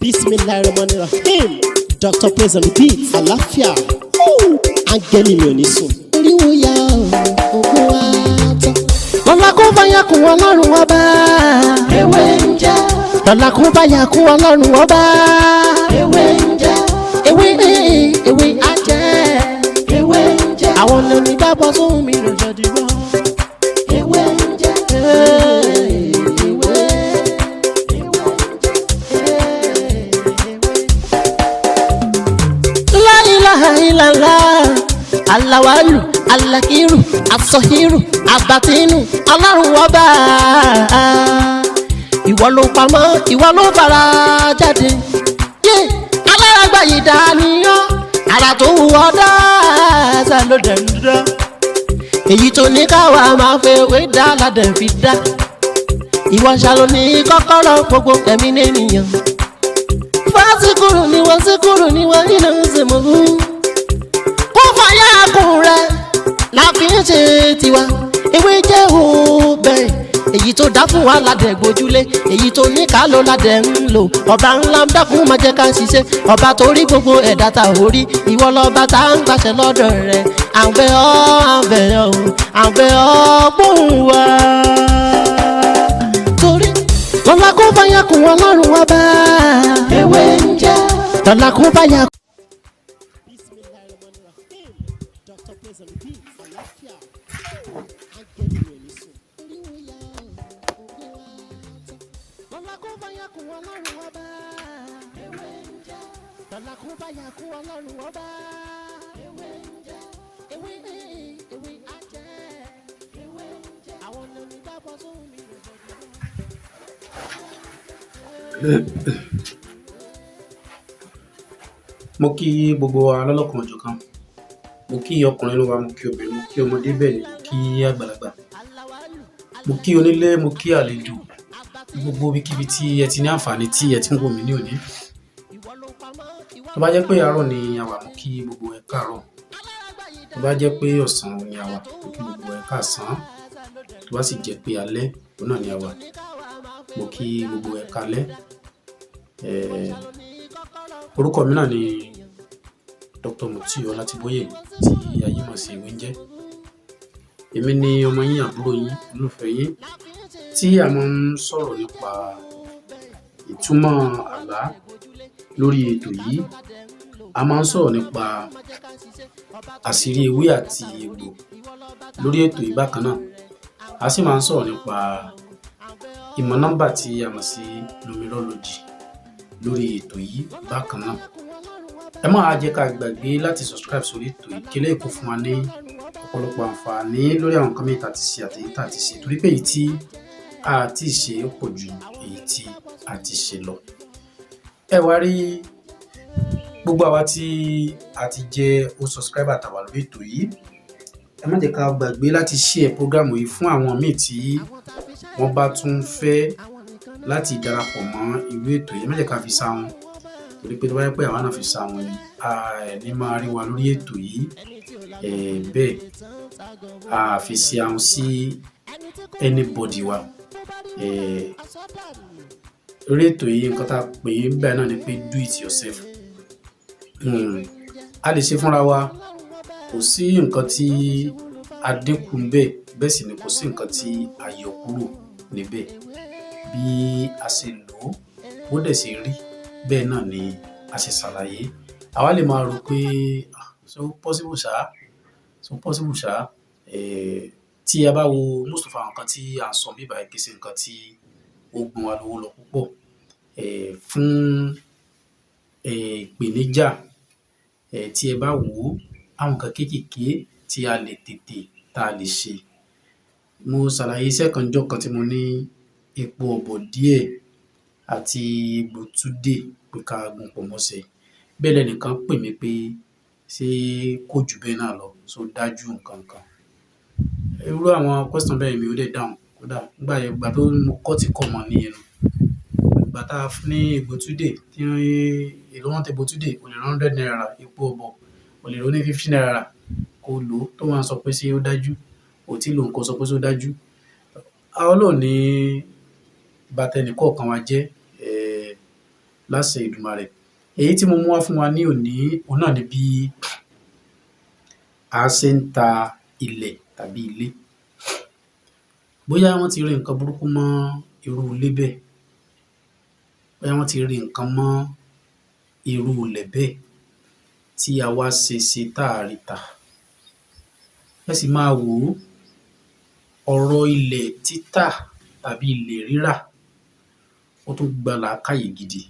Bismillahirrahmanirrahim. Dr. Praise on the beat. Àlàáfíà. Áńgẹ́lì mi ò ní sùn. Oríwo ya ògùn wa tán. Lọ́la kó bá yà kún Ọlọ́run Ọba. Ewé ń jẹ́. Lọ́la kó bá yà kún Ọlọ́run Ọba. Ewé ń jẹ́. Ewé ewé á jẹ́. Ewé ń jẹ́. Àwọn onígbàgbọ́ sóhun mi ló jọ dìbò. Ewé ń jẹ́. Ewé. La ilaha illallah. Alawalu, alakiru, asọhiru, abatinu, Ọlọ́run Ọba. Ìwọ ló pamọ́, ìwọ ló fara jáde. Yé alárágbá yìí dániyán, ara tó wù ọ́ dáadáa ló dẹ̀ ń dán. Èyí tó ní káwa máa fẹ́ wé dá ládẹ̀ fi dá. Ìwọ ṣàlò ní kọ́kọ́rọ́ gbogbo ẹ̀mí nìyẹn. Fásikúrú ni wọ́n síkúrú ni wọ́n nínú ìsìnkú. Kó fàyà kùn rẹ̀ la fi ń ṣe tiwa. Ewé jẹ́ òbẹ̀. Èyí tó dá fún wa ládẹ̀ gbójúlé. Èyí tó ní ká ló ládẹ̀ ń lò. Ọba ńlá ń dákun máa jẹ́ ká ṣiṣẹ́. Ọba tó rí gbogbo ẹ̀dá ta ò rí. Ìwọ lọ́ba tá ń gbàṣẹ lọ́dọ̀ rẹ̀. À ń bẹ̀ ọ́, à ń bẹ̀ ọ́, à ń bẹ̀ ọ́ gbóhùn wa. Torí lọ́la kó bá yà kún Ọlọ́run Ọba. Ewé ń jẹ́. Lọ́la kó bá yà. Bismillahirrahmanirrahim. Dr. Praise on the beat. Àlàáfíà. Áńgẹ́lì mi ò ní sùn. Oríwo ya ògùn wa tán. Lọ́la kó bá yà kún Ọlọ́run Ọba. Ewé ń jẹ́. Lọ́la kó bá yà kún Ọlọ́run Ọba. Ewé ń jẹ́. Ewé ewé á jẹ́. Ewé ń jẹ́. Àwọn onígbàgbọ́ sóhun mi ló jọ jù. Mo kí gbogbo wa lọ́lọ́kan òjọ̀kan. Mo kí ọkùnrin nínú wa, mo kí obìnrin, mo kí ọmọdé, bẹ́ẹ̀ ni mo kí àgbàlagbà. Mo kí onílé, mo kí àlejò. Ní gbogbo ibikíbi tí ẹ ti ní àǹfààní tí ẹ ti ń wò mí ní òní. Tó bá jẹ́ pé àárọ̀ ni a wà, mo kí gbogbo ẹ káàárọ̀. Tó bá jẹ́ pé ọ̀sán ni a wà, mo kí gbogbo ẹ káàsán. Tó bá sì jẹ́ pé alẹ́, òun náà ni a wà, mo kí gbogbo ẹ káalẹ́. Orúkọ mi náà ni Dr. Mutiu Ọlátìbóyè tí ayé mọ̀ sí Ewé ń jẹ́. Èmi ni ọmọ yín, àbúrò yín, olólùfẹ́ yín tí a máa ń sọ̀rọ̀ nípa ìtumọ̀ àlá lórí ètò yìí. A máa ń sọ̀rọ̀ nípa àṣírí ewé àti egbò lórí ètò yìí bákan náà. A sì máa ń sọ̀rọ̀ nípa ìmọ̀ nọ́mbà tí a mọ̀ sí numerology lórí ètò yìí bákan náà. Ẹ má jẹ́ ká gbàgbé láti subscribe sórí ètò yìí kí eléyìí kó fún wa ní ọ̀pọ̀lọpọ̀ àǹfààní lórí àwọn nǹkan mìíràn tá a ti ṣe àti èyí tá a ti ṣe, torí pé èyí tí a ti ṣe ó pọ̀ ju èyí tí a ti ṣe lọ. Ẹ wá rí gbogbo àwa tí a ti jẹ́ ó subscriber tàwa lórí ètò yìí, ẹ má jẹ́ ká gbàgbé láti share program yìí fún àwọn míì tí wọ́n bá tún fẹ́ láti darapọ̀ mọ́ irú ètò yìí. Ẹ má jẹ́ ká fi sáwọn, torí pé tó bá jẹ́ pé àwa náà fi sáwọn ni, a ní máa rí wa lórí ètò yìí. Bẹ́ẹ̀ a fi ṣe ahun sí anybody wa. Lórí ètò yìí, nǹkan tá a pè é bẹ́ẹ̀ náà ni pé do it yourself. A lè ṣe fúnra wa, kò sí nǹkan tí a dínkù níbẹ̀, bẹ́ẹ̀ sì ni kò sí nǹkan tí a yọ kúrò níbẹ̀. Bí a ṣe lò ó, bó dẹ̀ ṣe rí, bẹ́ẹ̀ náà ni a ṣe ṣàlàyé. Àwa lè máa rò pé, "Ah, so possible ṣá, so possible ṣá." Tí a bá wo most of àwọn nǹkan tí à ń sọ níbí báyìí, kì í ṣe nǹkan tí ó gbọ́n wa lówó lọ púpọ̀. Fún ìpèníjà, tí ẹ bá wò ó, àwọn nǹkan kéékèèké tí a lè tètè tá a lè ṣe. Mo ṣàlàyé iṣẹ́ kan níjọ́ kan tí mo ní epo ọ̀bọ̀ díẹ̀ àti egbò túdè pé ká gún pọ̀ mọ́ṣẹ. Bẹ́ẹ̀ lẹ́nìkan pè mí pé ṣé kò jù bẹ́ẹ̀ náà lọ, ṣó dájú nǹkan kan. Irú àwọn question bẹ́ẹ̀ mi ò dẹ̀ dáhùn. Kódà nígbà yẹn, ìgbà tó mo kọ́ tí kọ́ mọ ní ẹnu. Ìgbà tá a ní egbò túdè tí èló wọ́n ń ta egbò túdè, o lè rí ₦100, epo ọ̀bọ̀, o lè rí ní ₦50 kó lò ó, tó máa sọ pé ṣé ó dájú. Ò tí lò nǹkan sọ pé ṣé ó dájú. Ọlọ́run ò ní bá tẹnì kọ̀ọ̀kan wa jẹ́. Láṣẹ Èdùmàrè. Èyí tí mo mú wá fún wa ní òní, òun náà ni bí a ṣe ń ta ilẹ̀ tàbí ilé. Bóyá wọ́n ti rí nǹkan burúkú mọ́ irú ilé bẹ́ẹ̀, bóyá wọ́n ti rí nǹkan mọ́ irú ilẹ̀ bẹ́ẹ̀ tí a wá ṣe ṣe tá à rí tà. Ẹ sì máa wò ó, ọ̀rọ̀ ilẹ̀ títà tàbí ilẹ̀ rírà, ó tún gba làákàyè gidi.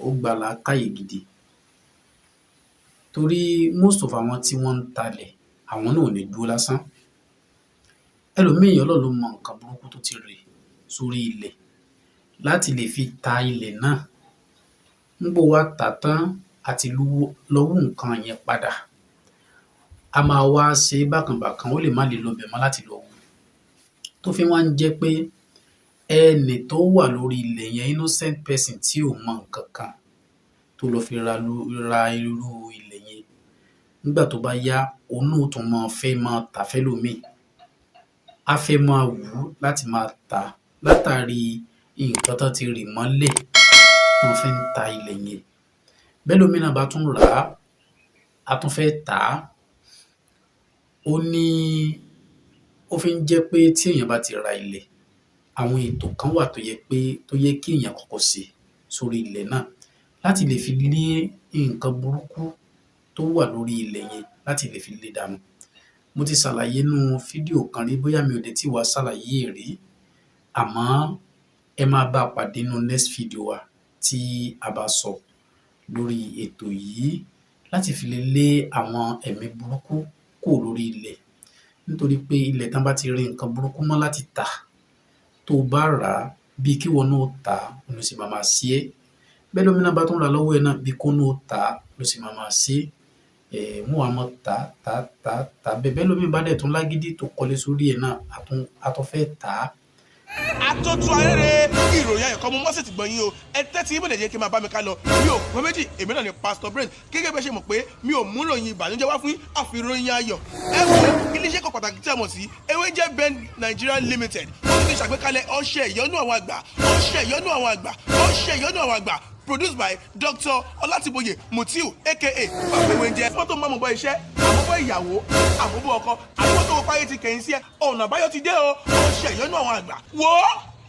Ó gba làákàyè gidi. Torí most of àwọn tí wọ́n ń talẹ̀, àwọn náà ò ní dúró lásán. Ẹlòmíì, Ọlọ́run ló mọ nǹkan burúkú tó ti rì sórí ilẹ̀ láti lè fi ta ilẹ̀ náà. Ńgbà ó wá tà á tán, àti lọ wú nǹkan yẹn padà, a máa wá ṣe é bákan bàkan, ó lè má lè lọbẹ̀ mọ́ láti lọ wú. Tó fi wá ń jẹ́ pé ẹni tó wà lórí ilẹ̀ yẹn, innocent person tí ò mọ nǹkan kan tó lọ fi ra irú ilẹ̀ yẹn, nígbà tó bá yá, òun náà ó tún máa fẹ́ máa tà fẹ́lòmíì. Á fẹ́ máa wù ú láti máa tà á látàrí nǹkan tán ti rì mọ́lẹ̀ tán fi ń ta ilẹ̀ yẹn. Bẹ́lòmíì náà bá tún rà á, á tún fẹ́ tà á. Ó ní ó fi ń jẹ́ pé tí èèyàn bá ti ra ilẹ̀, àwọn ètò kan wà tó yẹ pé tó yẹ kí èèyàn kọ́kọ́ ṣe sórí ilẹ̀ náà láti lè fi lé nǹkan burúkú tó wà lórí ilẹ̀ yẹn, láti lè fi lé dànù. Mo ti ṣàlàyé nínú fídíò kan rí, bóyá mi ò dẹ̀ tíì wá ṣàlàyé ẹ̀ rí, àmọ́ ẹ máa bá a pàdé nínú next video wa tí a bá sọ lórí ètò yìí, láti fi lè lé àwọn ẹ̀mí burúkú kúrò lórí ilẹ̀. Nítorí pé ilẹ̀ tán bá ti rí nǹkan burúkú mọ́ láti tà, tó o bá rà á, bíi kíwọ náà ó tà á ló sì máa máa ṣe é. Bẹ́lòmíì náà bá tún rà á lọ́wọ́ ẹ̀ náà, bíi kóun náà ó tà á ló sì máa máa ṣe é. Wọ́n wá máa tà á, tà á, tà á, tà á bẹ́ẹ̀. Bẹ́lòmíì bá dẹ̀ tún lágídí tó kọ́lé sórí ẹ̀ náà, á tún fẹ́ tà á. Atótó arére, ìròyìn ayọ̀ kan mo mọ́ sí ti gbọ̀nyìn o. Ẹ tẹ́tí ibùdó, jẹ́ kí n máa bá mi ká lọ. Mi ò pé méjì, èmi náà ni Pastor Brain. Gẹ́gẹ́ bẹ́ẹ̀ ṣe mọ̀ pé mi ò mú ròyìn ìbànújẹ́ wá fún yín, àfi ìròyìn ayọ̀. Ẹ wo iléeṣẹ́ kan pàtàkì tí a mọ̀ sí Ewéńjẹ́ Ben Nigeria Limited, wọ́n ti ṣàgbékalẹ̀ ọṣẹ ìyọ́nú àwọn àgbà, ọṣẹ ìyọ́nú àwọn àgbà, ọṣẹ ìyọ́nú àwọn àgbà, produced by Dr. Ọlátìbóyè Mutiu, aka Bàbá Ewéńjẹ́. Fọ́tò máa mọ̀ bọ́ iṣẹ́ àmúbọ̀ ìyàwó, àmúbọ̀ ọkọ, àmúbọ̀ tó wọ́pá yé ti kẹ̀yìn sí ẹ, ọ̀nà àbáyọ ti dé o. Ọṣẹ ìyọ́nú àwọn àgbà, wò ó,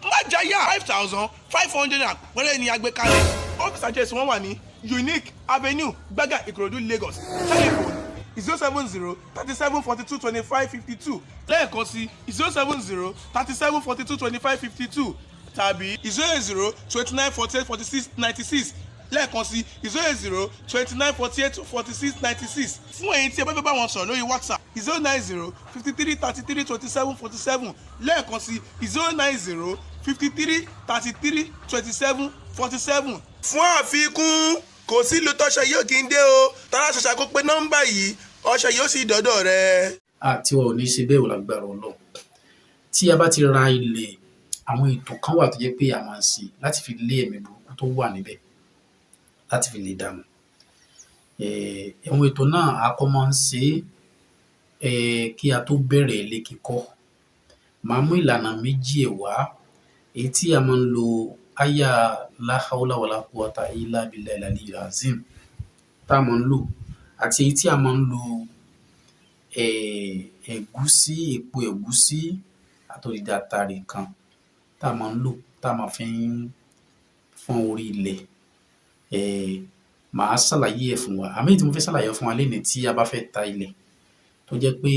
má jáyà. 5,500 naira péré ni agbékalẹ̀. Office address wọn wà ní Unique Avenue, Gbága, Ìkòròdú, Lagos. Telephone 07037422552. Lẹ́ẹ̀kan sí, 07037422552 tàbí 08029484696. Lẹ́ẹ̀kan sí, 08029484696. Fún ẹ̀yin tí ẹ bá fẹ́ bá wọn sọ̀rọ̀ lórí WhatsApp, 09053332747. Lẹ́ẹ̀kan sí, 09053332747. Fún àfikún, kò sí ìlú tọ́ṣẹ yóò kí ń dé o. Tara ṣàṣà kó pé nọ́mbà yìí, ọṣẹ yóò sì dọ́dọ̀ rẹ. Tiwa ò ní ṣe bẹ́ẹ̀ ò, lágbára Ọlọ́run. Tí a bá ti ra ilẹ̀, àwọn ètò kan wà tó jẹ́ pé a máa ń ṣe láti fi lé ẹ̀mí burúkú tó wà níbẹ̀, láti fi lè dànù. Àwọn ètò náà, a kọ́ máa ń ṣe é kí a tó bẹ̀rẹ̀ ilé kíkọ́. Màá mú ìlànà méjì ẹ̀ wá. Èyí tí a máa ń lo áyà la hawla wala quwwata illa billahi al-aliyyil azim tá a máa ń lò, àti èyí tí a máa ń lo ẹ̀gúsí, èpo ẹ̀gúsí àti odidi atare kan tá a máa ń lò, tá a máa fi ń fọ́n orí ilẹ̀. Màá ṣàlàyé ẹ̀ fún wa. Àmọ́ èyí tí mo fẹ́ ṣàlàyé fún wa lénìí, tí a bá fẹ́ ta ilẹ̀, tó jẹ́ pé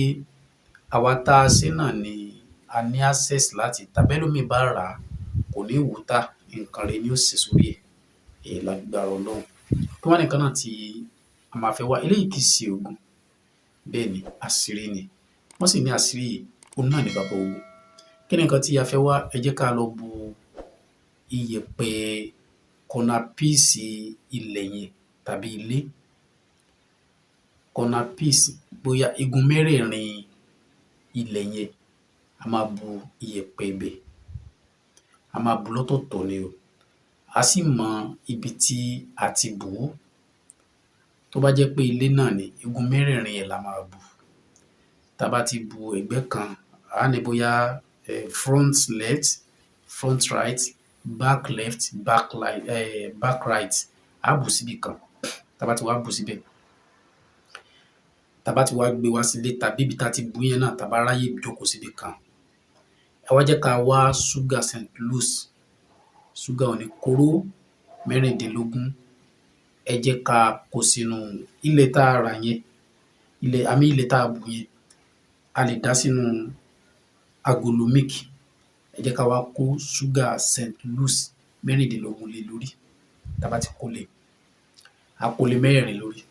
àwa tá a ṣe náà ni a ní access láti tà. Bẹ́lòmíì bá rà á, kò ní wù ú tà, nǹkan rere ni ó ṣe sórí ẹ̀ lágbára Ọlọ́run. Kí wá ní nǹkan náà tí a máa fẹ́ wá? Eléyìí kì í ṣe ògùn, bẹ́ẹ̀ ni, àṣírí ni. Wọ́n sì ní àṣírí yìí, òun náà ni bàbá owó. Kí ni nǹkan tí a fẹ́ wá? Ẹ jẹ́ ká lọ bu iyẹ̀pẹ̀ corner piece ilẹ̀ yẹn tàbí ilé. Corner piece, bóyá igun mẹ́rẹ̀ẹ̀rin ilẹ̀ yẹn, a máa bu iyẹ̀pẹ̀ ibẹ̀. A máa bù ú lọ́tọ̀ọ̀tọ̀ ni o. A sì mọ ibi tí a ti bù ú. Tó bá jẹ́ pé ilé náà ni, igun mẹ́rẹ̀ẹ̀rin ẹ̀ la máa bù. Tá bá ti bu ẹ̀gbẹ́ kan, á ní bóyá front left, front right, Back left, back right, back right. Á bù síbì kan. Tá bá ti wá bù síbẹ̀, tá bá ti wá gbé wá sílé tàbí ibi tá ti bù yẹn náà, tá bá ráyè jókòó síbì kan, ẹ wá jẹ́ ká wá ṣúgà St. Louis, ṣúgà oníkóró 16. Ẹ jẹ́ ká kó sínú ilẹ̀ tá a rà yẹn, ilẹ̀ àmì ilẹ̀ tá a bù yẹn. A lè dà sínú agolo milk. Ẹ jẹ́ ká wá kó ṣúgà St. Louis 16 lé lórí. Tá bá ti kó lé, a kó lé mẹ́rin lórí.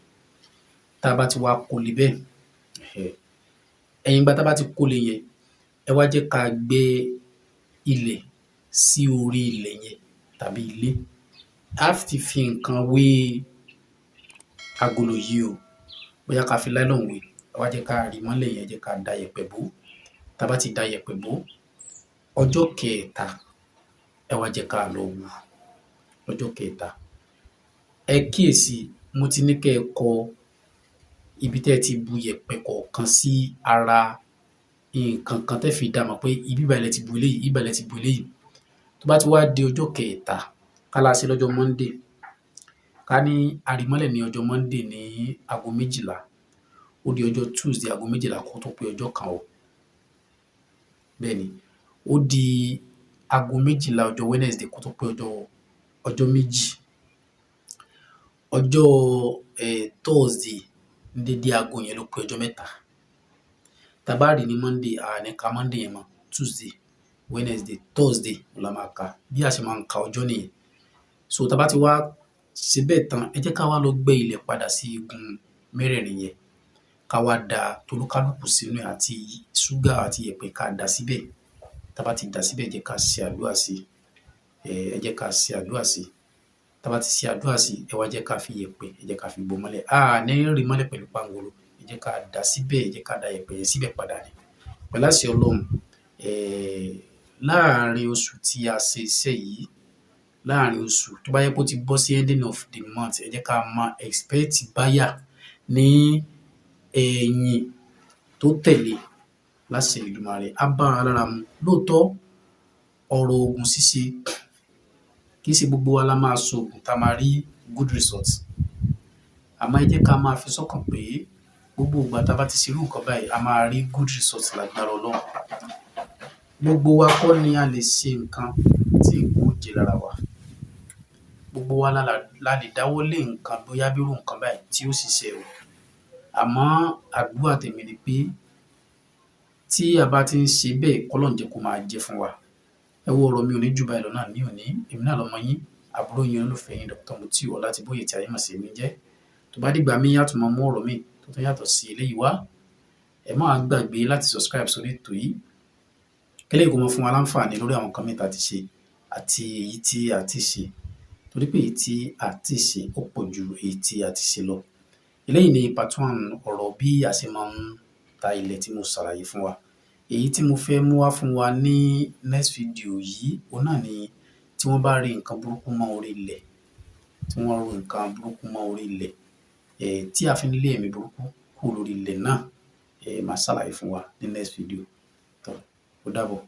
Tá bá ti wá kó lé bẹ́ẹ̀, ẹ̀yìn ìgbà tá bá ti kó lé yẹn, ẹ wá jẹ́ ká gbé ilẹ̀ sí orí ilẹ̀ yẹn tàbí ilé. Á ti fi nǹkan wé agolo yìí o, bóyá ká fi nylon wé. Ẹ wá jẹ́ ká rì mọ́lẹ̀ yẹn, ẹ jẹ́ ká da yẹ̀pẹ̀ bò ó. Tá bá ti da yẹ̀pẹ̀ bò ó, ọjọ́ kẹta, ẹ wá jẹ́ ká lọ wú lọ́jọ́ kẹta. Ẹ kíyèsí, mo ti ní kẹ́ ẹ kọ ibi tẹ́ ẹ ti bu yẹ̀pẹ̀ kọ̀ọ̀kan sí ara nǹkan kan tẹ́ fi dá mọ̀ pé ibi báyìí lẹ ti bu eléyìí, ibi báyìí lẹ ti bu eléyìí. Tó bá ti wá di ọjọ́ kẹta, ká la ṣe lọ́jọ́ Monday, ká ní a rì mọ́lẹ̀ ní ọjọ́ Monday ní aago 12, ó di ọjọ́ Tuesday aago 12 kó tó pé ọjọ́ kan o. Bẹ́ẹ̀ ni, ó di aago 12 ọjọ́ Wednesday kó tó pé ọjọ́ 2. Ọjọ́ Thursday ní dédé aago yẹn ló pé ọjọ́ 3. Tá bá rí ní Monday, a ní ka Monday yẹn mọ́. Tuesday, Wednesday, Thursday la máa ka. Bí a ṣe máa ń ka ọjọ́ nìyẹn. So tá bá ti wá ṣe bẹ́ẹ̀ tán, ẹ jẹ́ ká wá lọ gbẹ́ ilẹ̀ padà sí igun mẹ́rẹ̀ẹ̀rin yẹn, ká wá da tolúkálùkù sínú ẹ̀ àti ṣúgà àti yẹ̀pẹ̀, ká dà síbẹ̀. Tá bá ti dà síbẹ̀, ẹ jẹ́ ká ṣe àdúrà sí i. Ẹ jẹ́ ká ṣe àdúrà sí i. Tá bá ti ṣe àdúrà sí i, ẹ wá jẹ́ ká fi yẹ̀pẹ̀, ẹ jẹ́ ká fi bò mọ́lẹ̀. A ní rì mọ́lẹ̀ pẹ̀lú pangolo. Ẹ jẹ́ ká dà síbẹ̀, ẹ jẹ́ ká da yẹ̀pẹ̀ yẹn síbẹ̀ padà ni. Pẹ̀lú àṣẹ Ọlọ́run, láàárín oṣù tí a ṣe iṣẹ́ yìí, láàárín oṣù tó bá yẹ kó ti bọ́ sí ending of the month, ẹ jẹ́ ká máa expect buyer ní ẹ̀yìn tó tẹ̀lé láṣẹ Èdùmàrè. Á bá wa lára mu. Lóòótọ́, ọ̀rọ̀ òògùn ṣíṣe, kì í ṣe gbogbo wa la máa ṣoògùn tá máa rí good result. Àmọ́ ẹ jẹ́ ká máa fi sọ́kàn pé gbogbo ìgbà tá bá ti ṣe irú nǹkan báyìí, a máa rí good result lágbára Ọlọ́run. Gbogbo wa kọ́ ni a lè ṣe nǹkan tí nǹkan ó jẹ́ lára wa. Gbogbo wa la lè dáwọ́ lé nǹkan bóyá bí irú nǹkan báyìí tí ó ṣiṣẹ́ o. Àmọ́ àdúrà tèmi ni pé tí a bá ti ń ṣe bẹ́ẹ̀, k'Ọlọ́run jẹ́ kó máa jẹ́ fún wa. Ẹ wo, ọ̀rọ̀ mi ò ní jù báyìí lọ náà ní òní. Èmi náà lọmọ yín, àbúrò yín, olólùfẹ́ yín, Dr. Mutiu Ọlátìbóyè tí ayé mọ̀ sí Èmi Jẹ́. Tó bá dìgbà míì, á tún máa mú ọ̀rọ̀ míì tó tún yàtọ̀ sí eléyìí wá. Ẹ má wá gbàgbé láti subscribe sórí ètò yìí. Eléyìí kó máa fún wa láǹfààní lórí àwọn nǹkan míì tá ti ṣe àti èyí tí a ti ṣe. Torí pé èyí tí a ti ṣe ó pọ̀ ju èyí tí a ti ṣe lọ. Eléyìí ni part one ọ̀rọ̀ bí a ṣe máa ń ta ilẹ̀ tí mo ṣàlàyé fún wa. Èyí tí mo fẹ́ mú wá fún wa ní next video yìí, òun náà ni tí wọ́n bá rí nǹkan burúkú mọ́ orí ilẹ̀, tí wọ́n ro nǹkan burúkú mọ́ orí ilẹ̀, tí a fi ń lé ẹ̀mí burúkú kúrò lórí ilẹ̀ náà, màá ṣàlàyé fún wa ní next video. Tọ́, ó dàbọ̀.